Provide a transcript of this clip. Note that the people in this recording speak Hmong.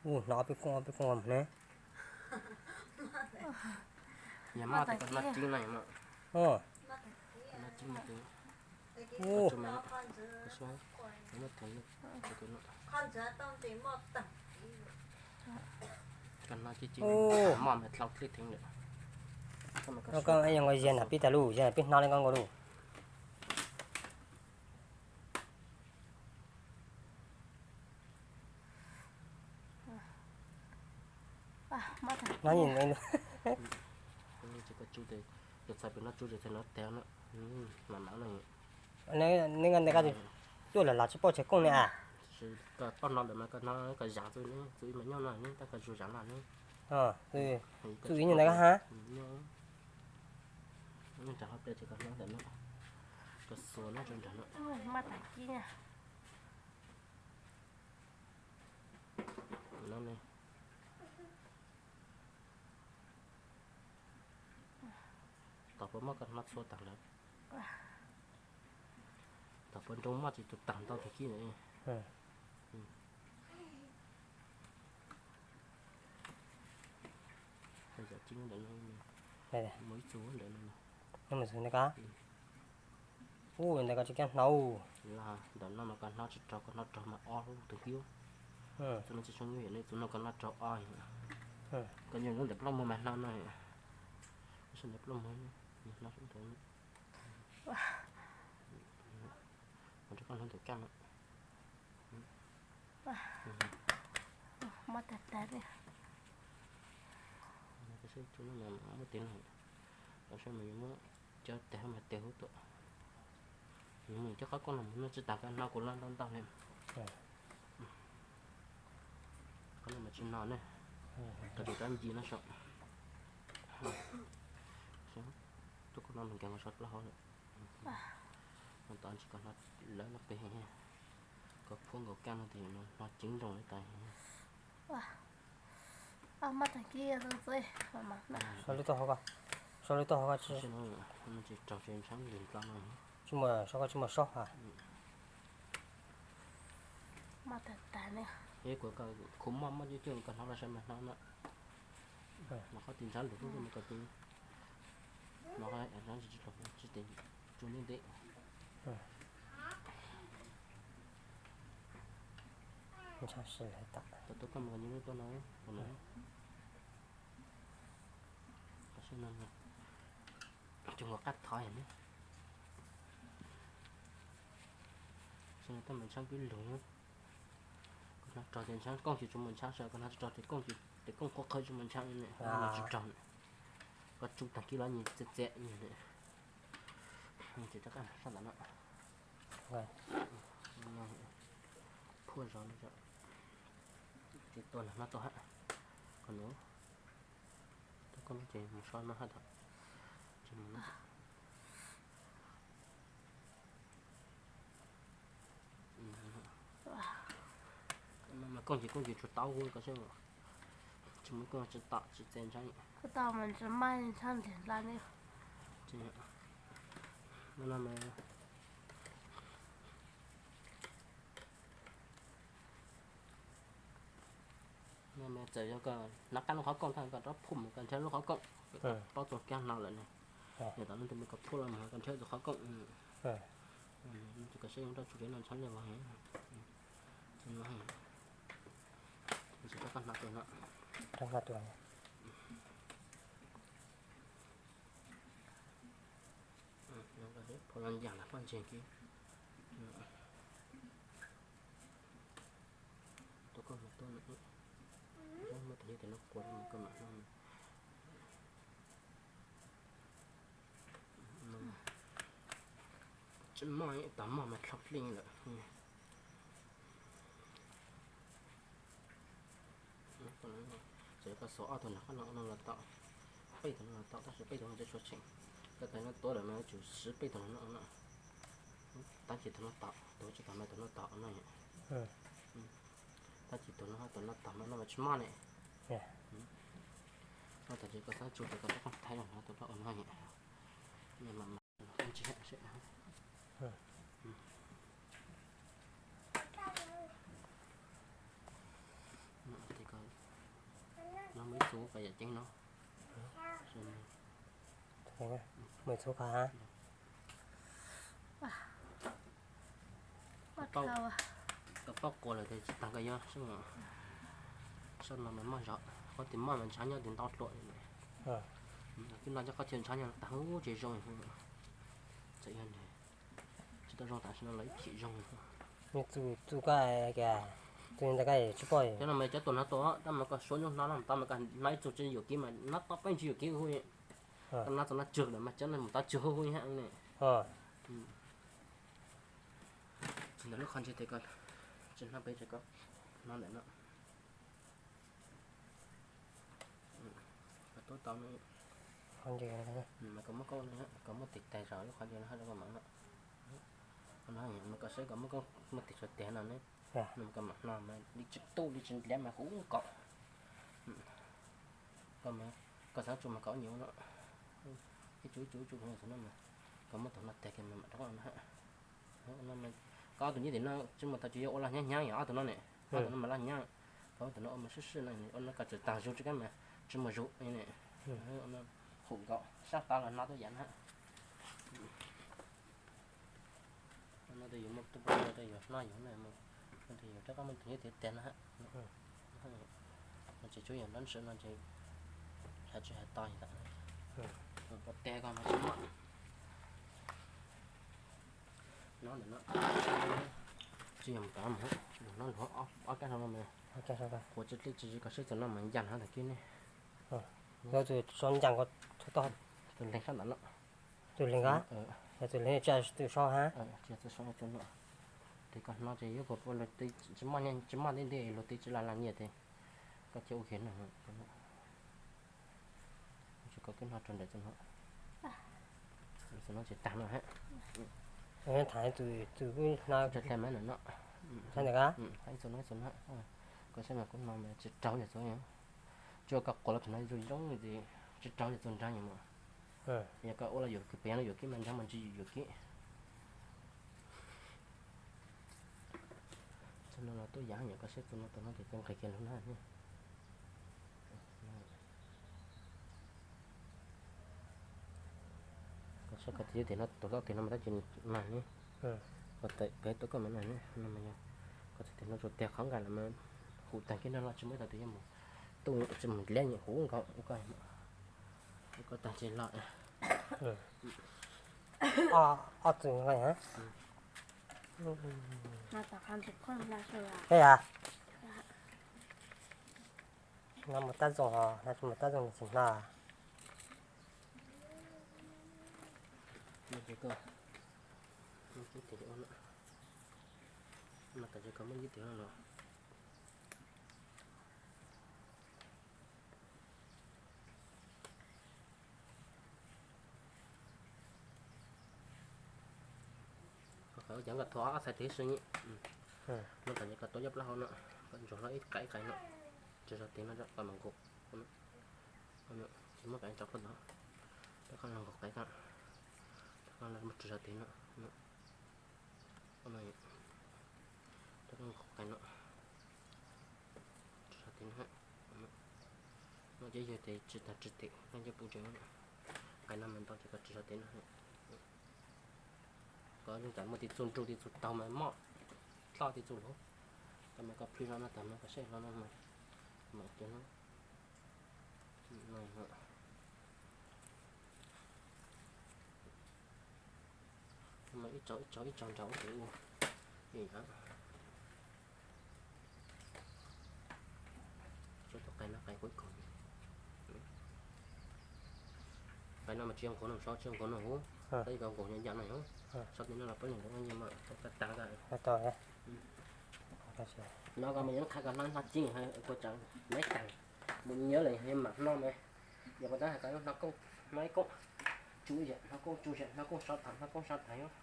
Hnov peb kooj peb kooj ne. Yog moj tas koj hnov cib no yog moj. Hnov cib no tus. Koj hnov cib cib moj mas dlhau dlej theeb lawm. Koj yog nkaus ziag na peb tas lus, ziag na peb hnov li koj nkaus lus. Hnov nyi. Tsis koj tsu, yog txhais pem no tsu ces txhais no tag na. Mam mam no. Neb nqa ntawm koj tuaj lawm los tsis paub tshav kooj ne a. Koj paub no lawm mas koj hnov koj zam txuj, txuj ib mas nyob no ne, tab koj tsuas zam no ne. Txuj ib nyob ntawm koj ha. Nyob nram hauv pliaj ces koj hnov ntawm no, koj xuas no rau nram no. Maj tag kib no ne. Tom puas mob koj hnov txhua tag lawm. Tom puas nroo mob tsis tus tag ntau tag kib lawm. Yam cib ntawm no, mus ib txug ntawm no. Ub, ntawm koj tsis kam hnov. Ntawm no mas koj hnov tsis raug, koj hnov raug mas ob lub tus kib. Tus no tsis zoo ib yam li tus no koj hnov raug ob. Koj nyuam lub ntawm plaub muag mas hnov no. Ntawm plaub muag hnov ntawd. Mas rau koj hnov ntawm kab no. Mob tag tag li. Muab tes no, koj saib mas yuav muab cov tes mas tes hub tuaj. Nws cov qhov kooj no mus noj tsis tas, koj hnov kuv loj ntau ntau li. Qhov no mas tsis no ne, koj tsis rab ncig no saum. Tus koj no nws nkees mus saum plaub hau lawm. Tos ntsis koj hnov lawv no pem, koj phuab nkaus kab no tes no hnov ceev nrooj li tas. Sau lub toj hauv ko, sau lub toj hauv ko tsis, tsis raug tsis ntshab li no. Tsis muaj, sau ko tsis muaj sob ha. Kuv mob mob coob coob koj hnov los saib mas hnov no. Mas qhov twg ntshab lus lub mas koj twb hnov, hnov tsis tsis tau tsis tau tsuj ntev ntev. Ntshab si lawm tas. Tau tuaj koj mus nyob lub tuaj no, tus no. Qhov saib no cov nkaus qab thov yog ne. Saib no tuaj mus ntshab kwb lug. Koj hnov raug ces ntshab kooj ces tsuas mus ntshab, koj hnov tsis raug ces kooj, ces kooj qhuav qhawv tsuas mus ntshab ne, tsis raug ne. Koj tsuj tag kib los nyias txias txias nyias ne. Ces rov qab sab ntawm no. Phuaj zog li, ces tuaj hnov tuaj hab. Koj nus, tuaj koj ces mus so no hab tod. Ces mus no. Mas kooj ces kooj ces tsuas tau hu koj saib, tsis muaj kooj tsis tau tsis txia ntshab. Koj tau mas tsis maj ntshab ntiag nla li. No mas no mas txawm yog koj hnov qab lub qhov kooj tag koj rov phum koj ntshab lub qhov kooj, paub txog kab no lawm ne. Yog tom leej twg mas koj phum los mus koj ntshab txog qhov kooj. Koj saib zoo rau tsuj kev no ntshab li vog. Tsis tau koj hnov tus no. Phua los ncas lam poj ntseeg kib. Tuaj koj mus tuaj, muaj tus yog tias no quas koj mam no. Tsis maj, tag maj mas dlhau dlej lawm. Txawm koj xuas ob tug nram qab no no los tau, peb tug no los tau, tab sis peb tug no tsis tshua tsheej. Koj tais no tuav lawm mas yuav tsum siv peb tug no no. Tab sis tus no tau, tus tsis tau mas tus no tau no. Tab sis tus no, tus no tau mas no mas tsis maj ne. No tas ces koj xav tsuj ces koj rov qab thaiv los no tus no no. Ntsis seb. No, tes koj Yam ceeb no. Mus txhub qhov hab. Koj paub quas lawm tes tsis taag koj yuav, sab no mas muaj zog, qhov tias muaj mas ntshab nyob tias ntau dlua. Koj no cov qhov chaw ntshab nyob taag ub tsis zoo, txawm yog tsis tau zoo tam sim no los ib chim zoo. Txuj koj, txuj ntawd koj tsis paub. Cov no mas cov tuaj hnov tuaj, tab mas koj suav nyob hnov no, tab mas koj hnov ib txug tsis yuam kev mas hnov tau peb tsis yuam kev hu. Koj hnov txog no tsawg lawm mas cov no mus tau tsawg hu hu ne. Tsis ntawm lub qhov ntsis tes koj, tsis hnov peb tes koj hnov ntawm no. Koj tub tau no, koj muab koob, koj muab tig tag zog lub qhov ntsis no hab rau koj mam no. Koj saib koj muab koob muab tig tso tes no ne, koj mam no mas li tsis tu li tsis ntiav mas huv nkaus. Koj mas, koj xaav tsu mas koj ua nyuam no, ib tsu ib tsu ib tsu no mas, koj muab tus no tag kiag mas mam rov qab no. Koj ob tug nyob tim no tsis muaj tau tsis yuav ua laj hnyaab hnyaab yog ob tug no ne, ob tug no mas laj hnyaab, koj ua tug no ua mas sib sib no, ua no koj tseem taag zug tsis kab mas tsis muaj zug ne. Huv nkaus sab tav los no tuaj yam na. No tes yus muaj tub poj no tes yus noj yus na, no tes yus rov qab muaj tus nyob tiav tiag no hab. Tsis tsuav yog nrov ntshis no ces hais tsis hais to ntag. Ua teg koj no tsis muaj. No ntawm no tsis yog mus tod mus, no luag ob kab no mas, quas tsis dlej tsis zis koj saib txug no mas ncaj no tag kis ne. Tus leeg sab ntawm no. Tus leeg, tus leeg tsis txawj sau hab. Tsis txawj sau no. Tes koj no ces yuav koj ua luag teb tsis maj, tsis maj ntej ntej luag teb tsis laj laj nyiaj tes koj cia ua kiag no. Tsis koj kib no rau nram txug no. Txug no tsis tag no hab. Thaam tus, tus kib no rau dlej mas no. Ib txug no, ib txug no. Koj saib mas kuv no mas tsis raug yog txug, tsuas koj quas los thaum no zoo zoo ces tsis raug yog txug nraag yom. Yog koj ua los yuam kib, pem no yuam kib mas nraag mas tsis yuam kib. Txug no los tuaj yam nyam koj saib txug no tus no ces txug nqis kiag lug na. Koj saib koj tig tim no tus tau tes no mas tab sis mag ne. Koj tes pem tuaj koj mas no ne, no mas yog koj tes no tsuas tes qhov nqaij los mas hum tag kis no los tsis muaj ib tug twg yuav mus tuaj tsis mus dleb nyem huv nkaus ua koj, ua koj tag tsis los. Ob txwm nqaij. Peb yog no mus tab zoo ho, no tsis mus tab zoo tsis hno. Koj qhov cov koj thuav ob txhais tes sib nyem. Muab tam nyem koj tuav cov plaub hau no, koj ntsuag hlo ib qais ib qais no, tsis zog tes no koj mam nkaum. Tsis muab qais tso koj ntawd, rov qab los nkaum qais koj, rov qab los muab tsis zog tes no, rov qab nkaum qais no, tsis zog tes no. No ces yog tes tsis tag tsis tes no ces pum ntses, qais no mas ntau ces koj tsis zog tes no. Koj yeej txawm muaj tis txuj nrug tis txuj taug mas mob, dloj tis txuj lug, koj mas koj plhws hlo no tag mas koj saib hlo no mas mam tes no. Ib tsaug ib tsaug ib tsaug nrag ua tes ua. Tsuav tus qais no qais kuv ib kaug. Qais no mas tsis yog nkaus no sov, tsis yog nkaus no huv, tab sis koj nkaus nyob ncaj no yog sov tes no los peb leeg nkaus nyiaj mas tau tag tag. No koj mas yuav qhia koj hno hno cib, kuv tseem maiv tag, mus nyiav lawm yog mam hno mas, yog kuv tab hais koj yuav hno koob hno ib koob, tsuj ib zam hno koob tsuj zam hno koob sov tag hno koob sov tag yog.